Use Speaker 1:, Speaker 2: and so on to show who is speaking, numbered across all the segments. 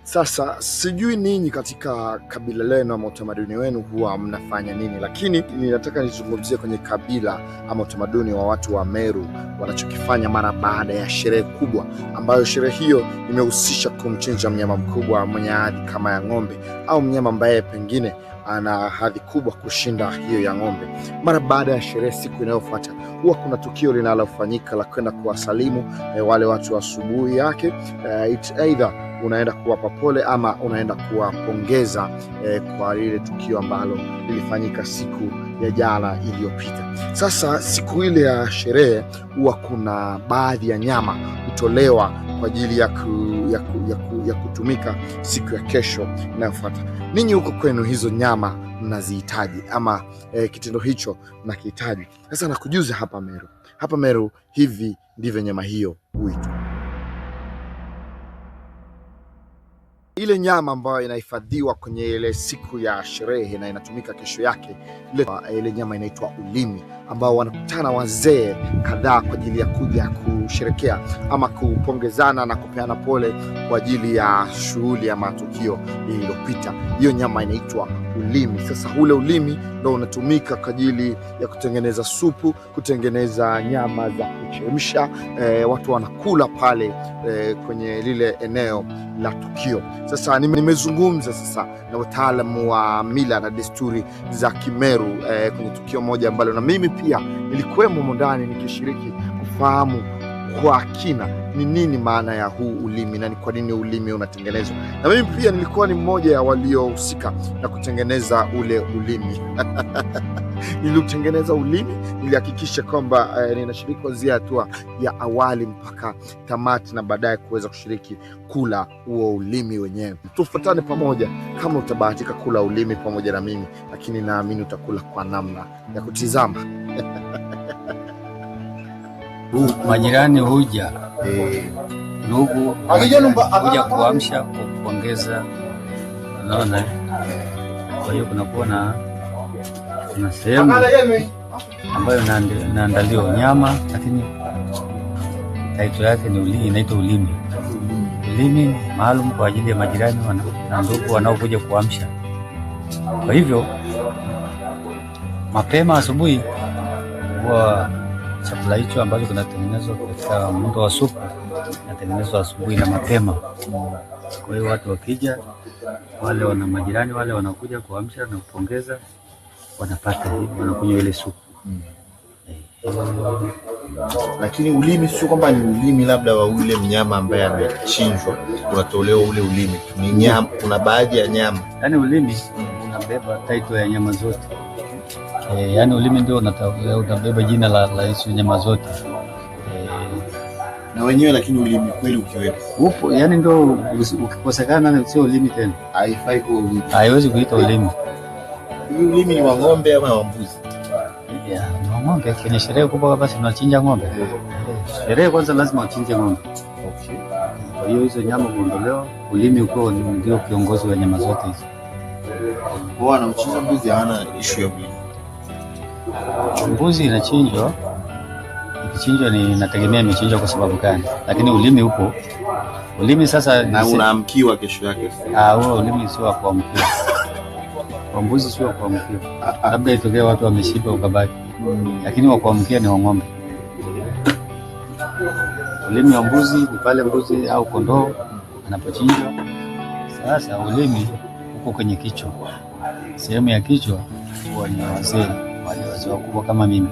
Speaker 1: Sasa sijui ninyi katika kabila lenu ama utamaduni wenu huwa mnafanya nini, lakini ninataka nizungumzie kwenye kabila ama utamaduni wa watu wa Meru wanachokifanya mara baada ya sherehe kubwa, ambayo sherehe hiyo imehusisha kumchinja mnyama mkubwa mwenye hadhi kama ya ng'ombe au mnyama ambaye pengine ana hadhi kubwa kushinda hiyo ya ng'ombe. Mara baada ya sherehe, siku inayofuata huwa kuna tukio linalofanyika la kwenda kuwasalimu wale watu asubuhi yake. It's either unaenda kuwapa pole ama unaenda kuwapongeza kwa lile tukio ambalo lilifanyika siku ya jana iliyopita. Sasa siku ile ya sherehe huwa kuna baadhi ya nyama hutolewa kwa ajili ya kutumika siku ya kesho inayofuata. Ninyi huko kwenu hizo nyama mnazihitaji ama kitendo hicho mnakihitaji? Sasa nakujuza hapa Meru, hapa Meru hivi ndivyo nyama hiyo huitwa. Ile nyama ambayo inahifadhiwa kwenye ile siku ya sherehe na inatumika kesho yake, ile nyama inaitwa ulimi, ambao wanakutana wazee kadhaa kwa ajili ya kuja kusherekea ama kupongezana na kupeana pole kwa ajili ya shughuli ama tukio lililopita. Hiyo nyama inaitwa ulimi. Sasa ule ulimi ndo unatumika kwa ajili ya kutengeneza supu, kutengeneza nyama za kuchemsha. Watu wanakula pale kwenye lile eneo la tukio. Sasa nimezungumza sasa na wataalamu wa mila na desturi za Kimeru kwenye tukio moja ambalo na mimi pia nilikuwemo humo ndani nikishiriki kufahamu kwa kina ni nini maana ya huu ulimi na ni kwa nini ulimi unatengenezwa. Na mimi pia nilikuwa ni mmoja ya waliohusika na kutengeneza ule ulimi. Niliutengeneza ulimi, nilihakikisha kwamba ninashiriki kuanzia hatua ya awali mpaka tamati na baadaye kuweza kushiriki kula huo ulimi wenyewe. Tufuatane pamoja kama utabahatika kula ulimi pamoja na mimi, lakini naamini utakula kwa namna ya kutizama.
Speaker 2: Majirani huja, ndugu huja kuamsha, kupongeza, unaona. Kwa hiyo kunakuwa na kuna sehemu ambayo inaandaliwa nyama, lakini taito yake ni ulimi, inaitwa ulimi. Ulimi maalum kwa ajili ya majirani na ndugu wanaokuja kuamsha. Kwa hivyo mapema asubuhi huwa chakula hicho ambacho kinatengenezwa katika muundo wa supu kinatengenezwa asubuhi na mapema. Kwa hiyo watu wakija, wale wana majirani wale wanakuja kuamsha na kupongeza, wanapata wanakunywa ile supu.
Speaker 3: Lakini ulimi sio kwamba ni ulimi labda wa ule mnyama ambaye amechinjwa unatolewa ule ulimi, ni nyama, kuna baadhi ya nyama.
Speaker 2: Yaani ulimi unabeba title ya nyama zote. Yaani ulimi ndio unabeba jina la hizo nyama zote.
Speaker 3: Na wenyewe, lakini ulimi kweli ukiwepo
Speaker 2: Upo, yani ndio ukikosekana sio ulimi tena.
Speaker 3: Haifai kuwa ulimi.
Speaker 2: Haiwezi kuita ulimi.
Speaker 3: Hivi ulimi ni wa ng'ombe ama wa mbuzi?
Speaker 2: Yeah, ni wa ng'ombe. Kwenye sherehe kubwa basi tunachinja ng'ombe. Sherehe kwanza lazima uchinje ng'ombe. Kwa hiyo hizo nyama kuondolewa, ulimi uko ndio kiongozi wa nyama zote hizo.
Speaker 3: Kwa wanaochinja mbuzi hawana issue ya ulimi.
Speaker 2: Mbuzi inachinjwa, ikichinjwa ni inategemea imechinjwa kwa sababu gani, lakini ulimi upo. Ulimi sasa
Speaker 3: na unaamkiwa kesho yake.
Speaker 2: Ah, huo ulimi sio wa kuamkiwa. Kwa mbuzi sio wa kuamkiwa. Labda itokee watu wameshiba ukabaki. Lakini wa kuamkia ni wa ng'ombe. Ulimi wa mbuzi ni pale mbuzi au kondoo anapochinjwa. Sasa ulimi uko kwenye kichwa. Sehemu ya kichwa huwa ni wazee, wale wazee wakubwa kama mimi.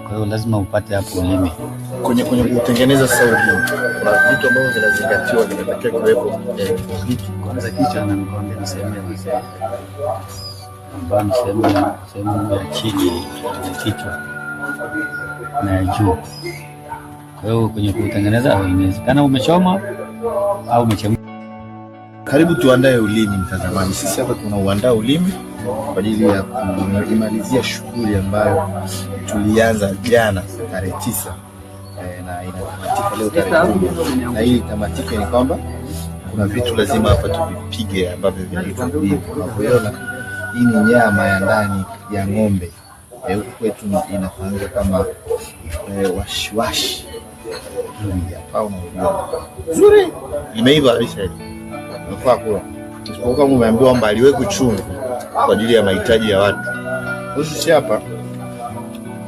Speaker 2: Kwa hiyo lazima upate hapo ulimi.
Speaker 3: Kwenye kutengeneza sasa ulimi, kuna vitu ambavyo vinazingatiwa, vinatakiwa kiwepo hiki.
Speaker 2: Kwanza kichwa, na nikwambia ni sehemu ya wazee, ambayo ni sehemu ya chini ya kichwa na ya juu. Kwa hiyo kwenye kutengeneza inawezekana umechoma au umechemsha.
Speaker 3: Karibu tuandae ulimi, mtazamaji. Sisi hapa tunauandaa ulimi kwa ajili ya kuimalizia shughuli ambayo tulianza jana tarehe 9 na inatamatika leo tarehe 10. Na hii tamatike ni kwamba kuna vitu lazima hapa tuvipige ambavyo vinaitwa ulimi. Unavyoiona hii ni nyama ya ndani ya ng'ombe. Huku kwetu inafahamika kama washiwashi. Hapa unaiona nzuri, imeiva kabisa hii. Nafaa kula. Isipokuwa kama umeambiwa kwamba aliwekwi chumvi kwa ajili ya mahitaji ya watu. Sisi hapa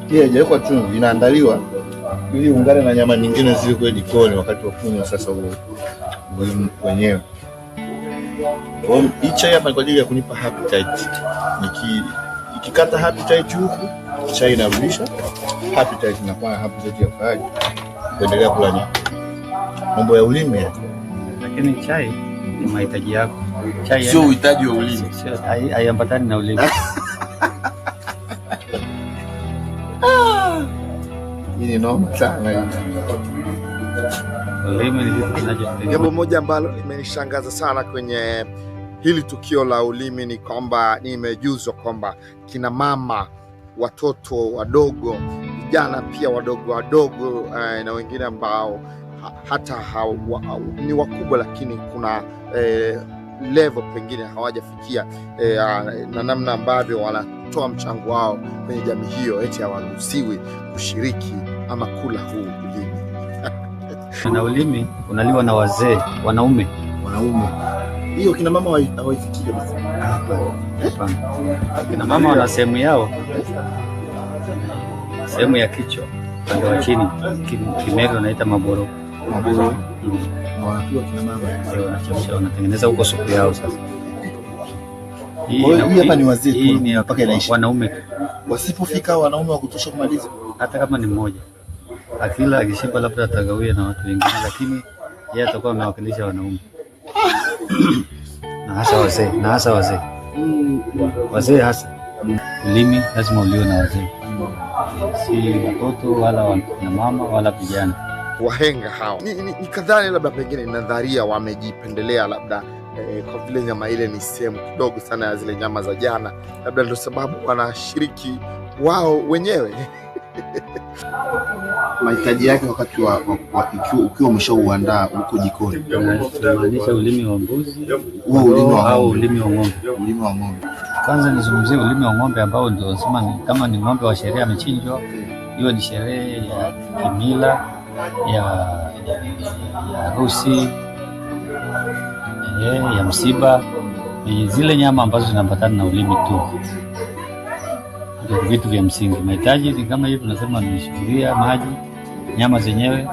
Speaker 3: hii haijawekwa chumvi, inaandaliwa ili ungane na nyama nyingine zile kule jikoni wakati wa kunywa sasa huo ulimi wenyewe. Kwa hiyo hii chai hapa ni kwa ajili ya kunipa appetite. Ikikata appetite huku, chai inarudisha appetite, inakuwa na appetite ya kufanyaje? Kuendelea kula nyama. Mambo ya ulimi ya.
Speaker 2: Lakini chai ni mahitaji yako. Chai
Speaker 3: Sio uhitaji wa ulimi.
Speaker 2: Sio, haiambatani na ulimi.
Speaker 3: Hii ni noma sana hii.
Speaker 2: Ulimi ni kitu kinachotegemea.
Speaker 1: Jambo moja ambalo limenishangaza sana kwenye hili tukio la ulimi ni kwamba nimejuzwa kwamba kina mama, watoto wadogo, vijana pia wadogo wadogo, na wengine ambao hata ni wakubwa, lakini kuna level pengine hawajafikia, na namna ambavyo wanatoa mchango wao kwenye jamii hiyo, eti hawaruhusiwi kushiriki ama kula huu ulimi.
Speaker 2: Na ulimi unaliwa na wazee, wanaume.
Speaker 3: Wanaume. Hiyo kina mama hawaifikii kabisa.
Speaker 2: Hapana. Kina mama wana sehemu yao, sehemu ya kichwa upande wa chini, Kimeru wanaita maboro.
Speaker 3: Maboro. Na wanapiwa kina mama.
Speaker 2: Ndio wanachemsha, wanatengeneza huko supu yao sasa.
Speaker 3: Kwa hiyo hii hapa ni wazee tu,
Speaker 2: Hii ni
Speaker 3: mpaka inaisha.
Speaker 2: wanaume tu.
Speaker 3: Wasipofika wanaume wa kutosha kumaliza.
Speaker 2: Hata kama ni mmoja akila akishiba, labda atagawia na watu wengine, lakini yeye atakuwa amewakilisha wanaume na hasa wazee, na hasa wazee, wazee hasa. Ulimi lazima uliwe na wazee, si watoto wala na mama wala vijana.
Speaker 1: Wahenga hawa ni kadhani labda pengine ni nadharia wamejipendelea, labda kwa vile nyama ile ni sehemu kidogo sana ya zile nyama za jana, labda ndio sababu wanashiriki wao wenyewe.
Speaker 3: Mahitaji yake wakati wa ukiwa umeshauandaa huko jikoni.
Speaker 2: Tunamaanisha ulimi wa mbuzi
Speaker 3: Huo ulimi wa
Speaker 2: au
Speaker 3: ng'ombe.
Speaker 2: ulimi wa ng'ombe.
Speaker 3: Ulimi wa ng'ombe.
Speaker 2: Kwanza nizungumzie ulimi wa ng'ombe ambao ndio nasema kama ni ng'ombe wa sherehe amechinjwa, iwe ni sherehe ya kimila ya harusi, ya msiba, ni zile nyama ambazo zinaambatana na ulimi tu, ndio vitu vya msingi. Mahitaji ni kama hivi, tunasema ni sufuria, maji, nyama zenyewe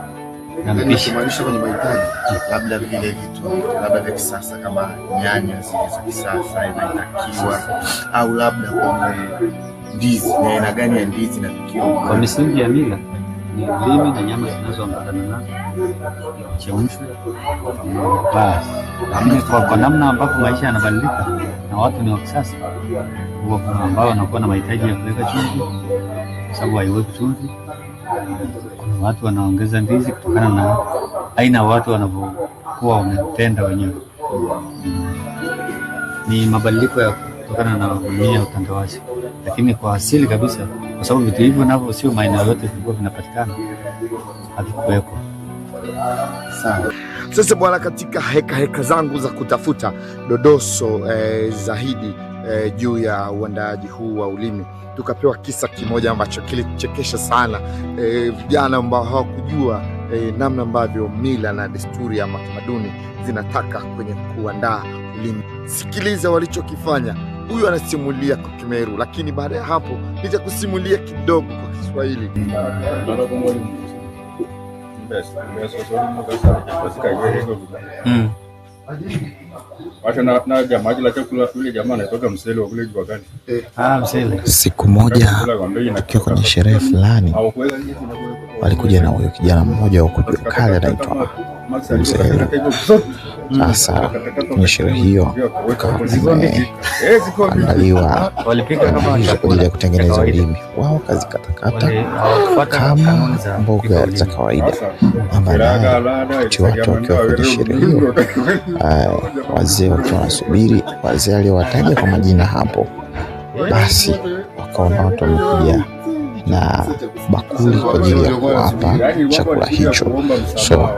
Speaker 2: na mpishi.
Speaker 3: Kumaanisha kwenye mahitaji labda vile vitu labda vya kisasa kama nyanya zile za kisasa inatakiwa, au labda kwenye ndizi, ni aina gani ya ndizi inapikiwa?
Speaker 2: Kwa misingi ya mila ni ulimi na nyama zinazoambatana nazo chemshwe basi. Lakini kwa namna ambavyo maisha yanabadilika na watu ni wa kisasa, huwa kuna ambao wanakuwa na mahitaji ya kuweka chumvi kwa sababu haiweki chumvi. Kuna watu wanaongeza ndizi kutokana na aina ya watu wanavyokuwa wamependa wenyewe. Ni mabadiliko ya kutokana na dunia ya utandawazi, lakini kwa asili kabisa, kwa sababu vitu hivyo navyo sio maeneo yote vilikuwa vinapatikana, havikuweko.
Speaker 3: Sawa.
Speaker 1: Sasa bwana, katika heka heka zangu za kutafuta dodoso zaidi juu ya uandaaji huu wa ulimi, tukapewa kisa kimoja ambacho kilichekesha sana vijana ambao hawakujua namna ambavyo mila na desturi ya matamaduni zinataka kwenye kuandaa ulimi. Sikiliza walichokifanya. Huyu anasimulia kwa Kimeru, lakini baada ya hapo nitakusimulia kidogo kwa Kiswahili.
Speaker 4: Wacha na jamaa kila chakula yule jamaa anatoka msele wa kule jua kali.
Speaker 2: Ah, msele.
Speaker 5: Siku moja tukiwa kwenye sherehe fulani, walikuja na huyo kijana mmoja wa huko jua kali anaitwa Mzee. Sasa kwenye sherehe hiyo tukawa tumeandaliwa
Speaker 2: Walipika kama
Speaker 5: hizo kwa ajili ya
Speaker 2: chakula cha
Speaker 5: kutengeneza
Speaker 2: kawaida.
Speaker 5: ulimi. Wao wakazikatakata
Speaker 2: Hawakufuata
Speaker 5: kama
Speaker 2: kanuni za kupika
Speaker 5: mboga za
Speaker 2: ulimi.
Speaker 5: kawaida, na baadaye wakati watu wakiwa kwenye sherehe hiyo, wazee wakiwa wanasubiri wazee aliowataja kwa majina hapo, basi wakaona watu wamekuja na bakuli kwa ajili ya kuwapa chakula hicho. So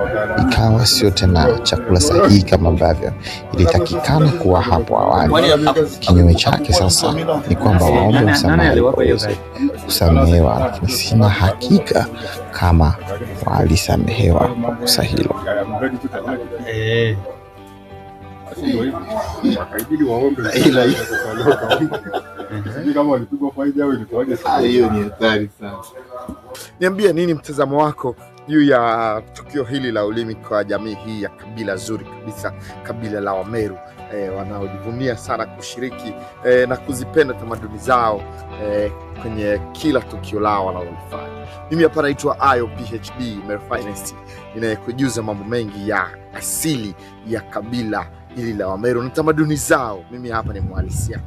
Speaker 5: ikawa sio tena chakula sahihi kama ambavyo ilitakikana kuwa hapo awali. Kinyume chake sasa ni kwamba waombe
Speaker 2: Nani
Speaker 5: msamaha ili
Speaker 2: aliwapa hiyo
Speaker 5: waweze
Speaker 2: kazi?
Speaker 5: kusamehewa, lakini sina hakika kama walisamehewa kwa kosa hilo.
Speaker 4: Basi ndio hivyo. Wakaibidi waombe.
Speaker 3: Ila-
Speaker 4: Wakaomba. Sijui kama walipigwa faida au ilikuwaje.
Speaker 3: Ah, hiyo ni hatari sana.
Speaker 1: Niambie nini mtazamo wako juu ya tukio hili la ulimi kwa jamii hii ya kabila zuri kabisa, kabila la Wameru wanaojivunia sana kushiriki na kuzipenda tamaduni zao kwenye kila tukio lao wanalolifanya. Mimi hapa naitwa Ayo PhD Meru Finest, ninayekujuza mambo mengi ya asili ya kabila hili la Wameru na tamaduni zao. Mimi hapa ni mhalisia.